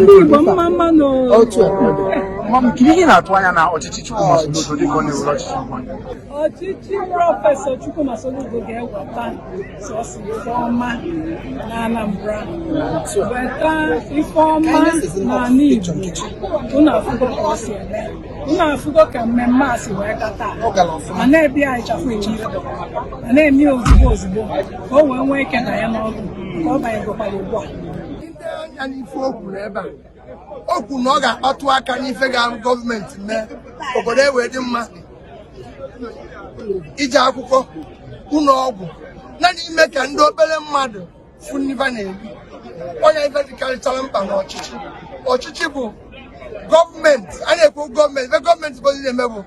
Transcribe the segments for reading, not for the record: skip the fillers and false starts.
Ndị Igbo, mma mma nụ. Otu a ka ọ dị. Mama, kedu ihe ị na-atụ anya na ọchịchị Chukwuma Soludo dịka ọ na-ewere ọchịchị ugbu a? Ọchịchị Prọfesọ Chukwuma Soludo ga-eweta sọsọ ife ọma na Anambra, weta ife ọma n'ala Igbo. Unu afụgo ka ọ si eme, unu afụgo ka mmemme a si wee gaa taa. Ọ gara ọfụma. Ma na-ebi ya ịchafụ ịchafụ, ma na-eme ya ozugbo ozugbo ka o wee nwee ike na ya n'ọdụ ka ọ banyegokwara ugbu a. Ndị anya n'ife o kwuru ebe a, o kwuru na ọ ga-akpatụ aka n'ife ga gọọmenti mee obodo ewee dị mma, ije akwụkwọ, ụlọ ọgwụ, na n'ime ka ndị obere mmadụ fụ n'ife na-eri ọnya. Ife dịkarịchara mkpa n'ọchịchị, ọchịchị bụ gọọmenti. A na-ekwu gọọmenti, ife gọọmenti bụ na-eme bụ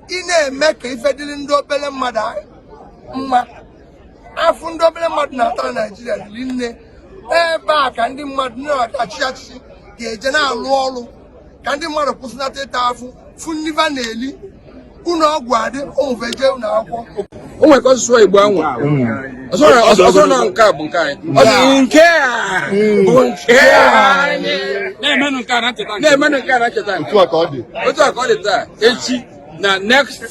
ị na-eme ka ife dịrị ndị obere mmadụ mma. Afụ ndị obere mmadụ na-ata na Naijiria riri nne. Ebe a ka ndị mmadụ na-achị achịchị ga-eje na-alụ ọrụ ka ndị mmadụ kwụsịnata ịta afụ, fụ nniva na-eli, ụlọ ọgwụ adị, ụmụfe jee ụlọ akwụkwọ. O nwere ka ọsụsụ Igbo anwa ọsọ na nke a bụ nke anyị. Ọ sị nke a bụ nke anyị. Na-emenụ nke a na ncheta nke. Na-emenụ nke a na ncheta nke. Otu a ka ọ dị. Otu a ka ọ dị taa, echi na next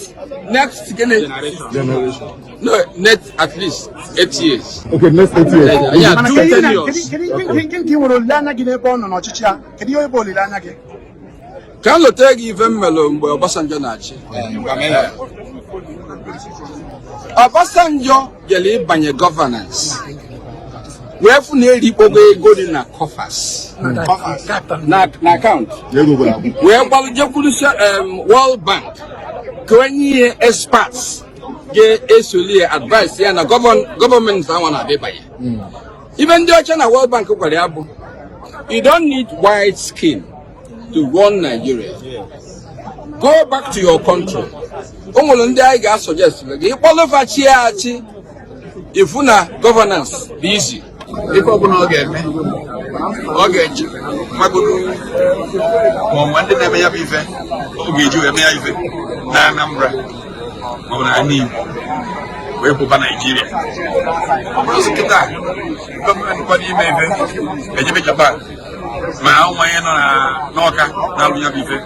next gịnị? Generation. No, next at least 8 years. Okay, next 8 years. Yeah, Mana two kedu ihe tenures. kedu gịnị ka ị nwere olileanya gị n'ebe ọ nọ n'ọchịchị ya? Kedu ihe bụ olileanya gị? Ka m lotere gị ife m melụ mgbe Obasanjo na-achị. Obasanjo jere ịbanye governance wee fụ na erikpogo ego dị na coffers na akaụntụ. Ego gwara agwụ. Wee gbalụ jekwuru World Bank ka onye ihe experts ga-esoli ya advice ya na gọọmenti anwa na-abịa ịbanye. Ibe ndị ọcha na World Bank gwara ya bụ, "You don't need white skin to run Nigeria. Go back to your country. O nwere ndị anyị ga-asuggest gị ịkpọlụfa chi achị ifu na governance bụ easy." Ife ọbụla ọ ga-eme, ọ ga-eji magodo ma ọ ndị na-eme ya bụ ife ọ ga-eji wee mee ya ife na Anambra maọbụ na ala Igbo wee pụba Naijiria. Ọ bụrụ sị kịta gọọmenti kwado ime ife ejebe Japan ma ụmụ anyị nọ n'Ọka na-alụ ya bụ ife,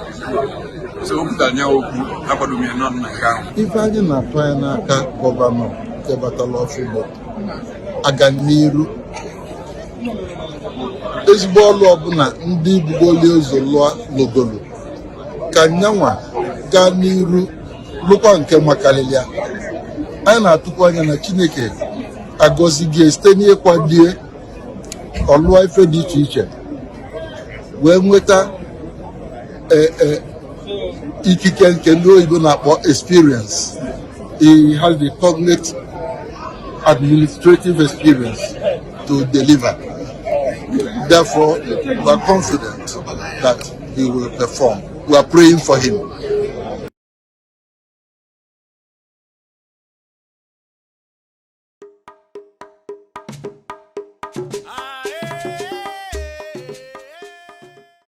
so o pụtara ya okwu akwado m ya nọ na nke ahụ. Ife anyị na-atụ anya n'aka gọvanọ nke batara ọfụ bụ aga n'iru ezigbo ọrụ ọbụla ndị bugoli ụzọ lụọ lụgolo, ka nyanwa gaa n'iru lụkwa nke makarịrị ya. Anyị na-atụkwa anya na Chineke agọzigie site n'ịkwadie ọlụọ ife dị iche iche wee nweta ikike nke ndị oyibo na-akpọ experience. He has the cognate administrative experience to deliver. Therefore, we are confident that he will perform. We are praying for him.